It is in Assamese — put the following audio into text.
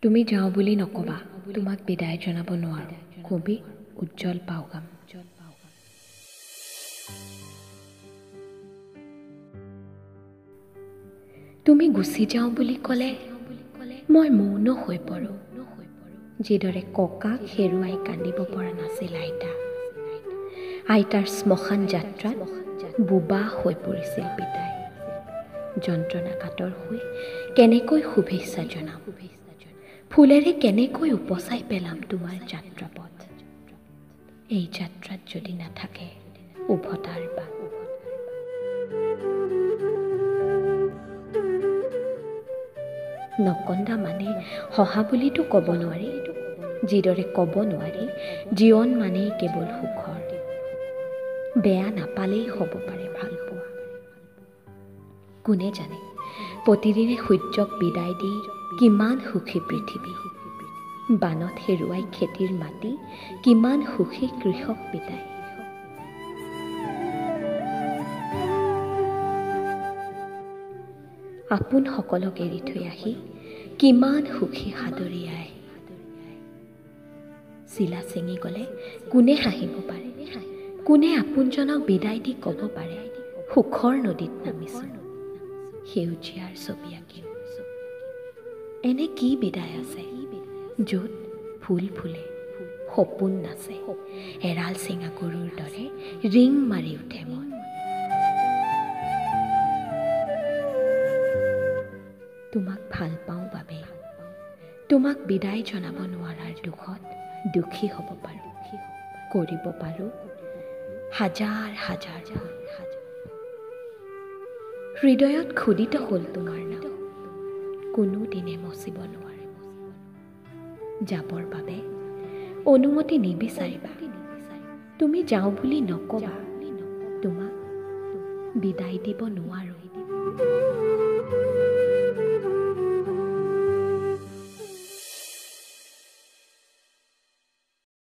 তুমি যাওঁ বুলি নকবা, তোমাক বিদায় জনাব নোৱাৰোঁ। কবি উজ্জ্বল পাওগাম। তুমি গুচি যাওঁ বুলি ক'লে মই মৌন হৈ পৰোঁ, যিদৰে ককাক হেৰুৱাই কান্দিব পৰা নাছিল আইতা। আইতাৰ শ্মশান যাত্ৰাত বোবা হৈ পৰিছিল পিতাই। যন্ত্ৰণা কাতৰ হৈ কেনেকৈ শুভেচ্ছা জনাম, ফুলেৰে কেনেকৈ উপচাই পেলাম তোমাৰ যাত্ৰাপথ। এই যাত্ৰাত যদি নাথাকে উভতাৰ বাট। নকন্দা মানে হহা বুলিতো ক'ব নোৱাৰি, যিদৰে ক'ব নোৱাৰি জীৱন মানেই কেৱল সুখৰ। বেয়া নাপালেই হ'ব পাৰে ভাল পোৱা। কোনে জানে প্ৰতিদিনে সূৰ্যক বিদায় দি কিমান সুখী পৃথিৱী, বানত হেৰুৱাই খেতিৰ মাটি কিমান সুখী কৃষক পিতাই। আপোনসকলক এৰি থৈ আহি কিমান সুখী সাদৰী আই। চিলা ছিঙি গ'লে কোনে হাঁহিব পাৰে, কোনে আপোনজনক বিদায় দি ক'ব পাৰে সুখৰ নদীত নামিছোঁ, সেউজীয়াৰ ছবি আঁকিম। এনে কি বিদায় আছে য'ত ফুল ফুলে, সপোন নাচে, এৰাল চিঙা গৰুৰ দৰে ৰিং মাৰি উঠে মন। তোমাক ভাল পাওঁ বাবে তোমাক বিদায় জনাব নোৱাৰাৰ দুখত দুখী হ'ব পাৰোঁ, কৰিব পাৰোঁ হাজাৰ হাজাৰ ভুল। হৃদয়ত খোদিত হ'ল তোমাৰ নাম, কোনোদিনে মচিব নোৱাৰে। যাবৰ বাবে অনুমতি নিবিচাৰিবা, তুমি যাওঁ বুলি নকবা, তোমাক বিদায় দিব নোৱাৰোঁ।